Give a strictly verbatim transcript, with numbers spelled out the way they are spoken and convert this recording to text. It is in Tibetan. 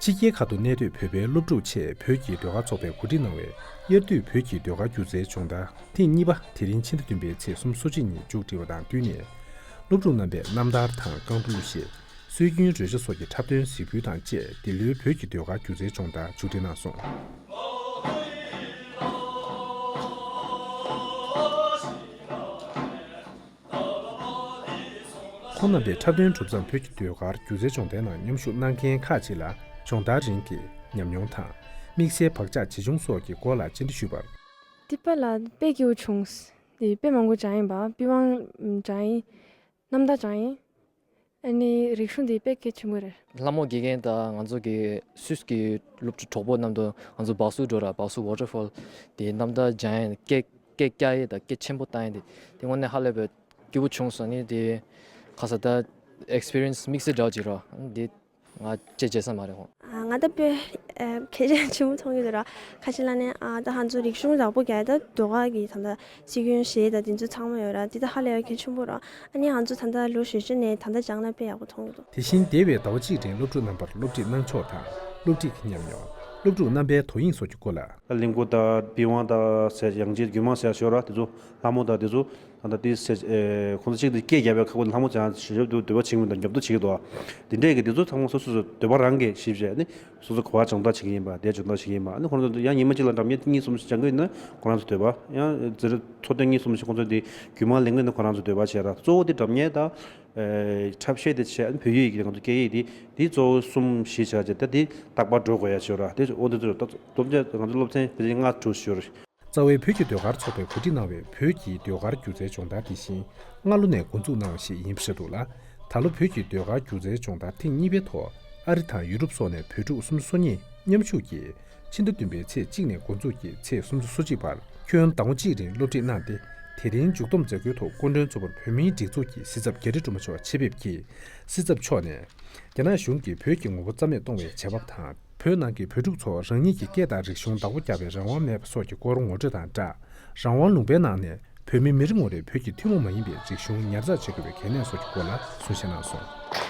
ཕྱི་རྒྱལ་ཁག་ཏུ་གནས་སྡོད་བོད་པའི་སློབ་ཕྲུག་ཆེད་བོད་ཀྱི་ཟློས་གར་ཚོགས་པས་གོ་སྒྲིག་གནང་བའི་དབྱར་དུས་བོད་ཀྱི་ཟློས་གར་སྒྱུ་རྩལ་སྦྱོང་བརྡར་ཐེངས་གཉིས་པ་དེ་རིང་ཕྱི་ཟླ་བདུན་པའི་ཚེས་སོ་གཅིག་ཉིན་མཇུག་སྒྲིལ་བ་དང་བསྟུན་ནས། སློབ་ཕྲུག་རྣམ་པས་རྣམ་ཐར་དང་རྐང་བྲོ་གླུ་གཞས། སྲོལ་རྒྱུན་རོལ་ཆ་སོགས་ཀྱི་འཁྲབ་སྟོན་གཟིགས་འབུལ་དང་བཅས་འདི་ལོའི་བོད་ཀྱི་ཟློས་གར་སྒྱུ་རྩལ་སྦྱོང་བརྡར་མཇུག་སྒྲིལ་གནང་སོང་། ཁོང་རྣམ་པས་འཁྲབ་སྟོན་གྲུབ་མཚམས་བོད་ཀྱི་ཟློས་གར་སྒྱུ་རྩལ་སྦྱོང་བརྡར་ནང་མཉམ་ཞུགས་གནང་མཁན་ཁག་ཅིག་ལ་སྦྱོང་བརྡར་རིང་གི་ཉམས་མྱོང་དང་། དམིགས་བསལ་བག་ཆགས་ཇི་བྱུང་སོགས་ཀྱི་སྐོར་ལ་བཅར་འདྲི་ཞུས་པར། འདི་དཔེ་ལ་དཔེ་སྐྱིད་པོ་བྱུང་། འདི་དཔེ་མང་པོ་སྦྱངས་ཡིན་པ། པི་ཝང་སྦྱངས་ཡིན། རྣམ་ཐར་སྦྱངས་ཡིན། ཨ་ནི་རིག་གཞུང་འདི་དཔེ་གལ་ཆེན་པོ་རེད། ལྷ་མོ་དགེ་རྒན་དང་ང་ཚོ་གི་སུད་སི་གི་སློབ་ཕྲུག་གྲོགས་པོ་རྣམས་དང་ང་ཚོ་སྦག་སུ་འགྲོ་ར། སྦག་སུ་ཝ་ཊར་ཕོལ་དེ་རྣམ་ཐར་སྦྱང་ཡ་སྐད་སྐད་རྒྱག་ཡ་དང་སྐད་ཆེན་པོ་བཏང་ཡ་དེ་དེ་དངོས་གནས་ཧ་ལས་པའི་སྐྱིད་པོ་བྱུང་སོང་། ནི་དེ་ཁ་ས་ད་ཨེག་སི་པི་རི་ཡན་སི་དམིགས་བསལ་འདྲ་བོ་ཅིག་ར། དེ་ང་བརྗེད་བརྗེད་ས་མ་རེད་ཧོ། ང་ད་དཔེ་གལ་ཆེན་ཆེན་པོ་མཐོང་གི་འདུག་ར། ཁ་ཤས་ལ་ནི་ཨ་ད་ང་ཚོ་རིག་གཞུང་ཡག་པོ་རྒྱག་ཡ་ད་ཟློས་གར་གི་ད་ད། སྲོལ་རྒྱུན་གཞས་དང་དེ་ཚོ་ཚང་མ་ཡོད་ར། དེ་ད་ཧ་ལས་ཡ་གལ་ཆེན་པོ་ར། ཨ་ནི་ང་ཚོ་ད་ལྟ་ལོ་ཞེ་ཅིག་ནས་ད་ལྟ་སྦྱངས་ན་དཔེ་ཡག་པོ་མཐོང་གི་འདུག་དེ་བཞིན་འདས་པའི་ཟླ་བ་གཅིག་རིང་སློབ་ཕྲུག་རྣམ་པར་སློབ་ཁྲིད་གནང་ཕྱོགས་དང་། སློབ་ཁྲིད་ཀྱི་ཉམས་མྱོང་། སློབ་ཕྲུག་རྣམ་པའི་དོ་དབྱིངས་སོགས་ཀྱི་སྐོར་ལ། ད་གླིང་བུ་དང་པི་ཝང་དང་ཟེར་ཡང་ཅིག་རྒྱུད་མང་ཟེར་ཞོར་ར། དེ་ཚོ་ལྷ་མོ་དང་དེ་ཚོ་ད་ལྟ་དེ་ཟེར་ཨེ་ཁོང་ཚོ་གཅིག་ཏུ་སྐད་རྒྱབ་པའི་ཁ་ཁོ་ལྷ་མོ་ཅང་ཞེ་ཞབས་དུ་འདོད་པ་བྱེད་མི་དང་རྒྱབ་ཏུ་བྱེད་ཀྱི་འདུག་དེ་འདྲས་ཀྱི་དེ་ཚོ་ཚང་མ་སོ་སོ་སོ་འདོད་པ་རང་གིས་ཞིབ་བྱས་ནི། སོ་སོ་ག་བ་སྦྱོང་བརྡར་བྱེད་ཀྱི་ཡིན་པ། དེ་སྦྱོང་བརྡར་བྱེད་ཀྱི་ཡིན་པ། ཨ་ནི་ཁོ་རང་ཚོ་ཡང་ཉི་མ་གཅིག་ལ་སྒྲ་སྙན་གཉིས་གསུམ་ཞིག་སྦྱང་གི་ཡོད་ན་ཁོ་རང་ཚོ་འདོད་པ། ཡང་ཛི་རེ་ཐོ་ཐོན་གཉིས་གསུམ་ཞིག་ཁོ་ཚོ་དེ་རྒྱུད་མང་ལེན་གི་ཡོད་ན་ཁོ་རང་ཚོ་འདོད་པ་བྱས་ར། གཙོ་བོ་དེ་སྒྲ་སྙན་དང་། ཨེ་འཁྲབ་གཞས་དེ་བྱས། ཨ་ནི་བོད་ཡིག་གི་ང་ཚོ་སྐད་ཡིག་དེ་དེ་གཙོ་བོ་གསུམ་བཞི་ཆ་བྱས། ད་དེ་རྟག་པར་འགྲོ་དགོས་ཡ་ཞོར་ར། དེ་འོ་དེ་ཚོ་ད་སློབ་ཆེན་ང་ཚོ་སློབ་ཚན་དེ་ལྔ་དྲུག་ཞོར། རྩ་བའི་བོད་ཀྱི་ཟློས་གར་ཚོགས་པས་གོ་སྒྲིག་གནང་བའི་བོད་ཀྱི་ཟློས་གར་སྒྱུ་རྩལ་སྦྱོང་བརྡར་འདི་བཞིན་སྔ་ལོ་ནས་འགོ་འཛུགས་གནང་བ་ཞིག་ཡིན་པ་རེད་འདུག་ལ། ད་ལོ་བོད་ཀྱི་ཟློས་གར་སྒྱུ་རྩལ་སྦྱོང་བརྡར་ཐེངས་གཉིས་པའི་ཐོག་ཨ་རི་དང་ཡུ་རོབ་སོགས་ནས་བོད་ཕྲུག་སུམ་ཅུ་སོ་གཉིས་མཉམ་ཞུགས་ཀྱིས་ཕྱི་ཟླ་བདུན་པའི་ཚེས་གཅིག་ནས་འགོ་འཛུགས་ཀྱིས་ཚེས་སུམ་ཅུ་སོ་གཅིག་བར་ཁྱོན་ཟླ་ངོ་གཅིག་རིང་སློབ་ཁྲིད་གནང་སྟེ། དེ་རིང་མཇུག་བསྡོམས་མཛད་སྒོའི་ཐོག་སྐུ་མགྲོན་གཙོ་བོར་བོད་མིའི་སྒྲིག་འཛུགས་ཀྱི་སྲིད་ཚབ་རྒྱ་རི་སྒྲོལ་མ་མཆོག་ཆེད་ཕེབས་ཀྱིས། སྲིད་ཚབ་མཆོག་ནས། རྒྱ་ནག་གཞུང་གིས་བོད་ཀྱི་ངོ་བོ་རྩ་མེད་གཏོང་བའི་བྱེད་བབ་དང་། བོད་ནང་གི་བོད་ཕྲུག་ཚོ་རང་ཉིད་ཀྱི་སྐད་དང་རིག་གཞུང་བདག་པོ་རྒྱག་པའི་རང་དབང་མེད་པ་སོགས་ཀྱི་སྐོར་ངོ་སྤྲོད་དང་སྦྲགས། རང་དབང་ལུང་པའི་ནང་ནས་བོད་མི་མི་རེ་ངོ་རེས་བོད་ཀྱི་ཐུན་མོང་མ་ཡིན་པའི་རིག་གཞུང་ཉར་ཚགས་བྱེད་དགོས་པའི་གལ་གནད་སོགས་ཀྱི་སྐོར་ལ་གསུང་བཤད་གནང་སོང་།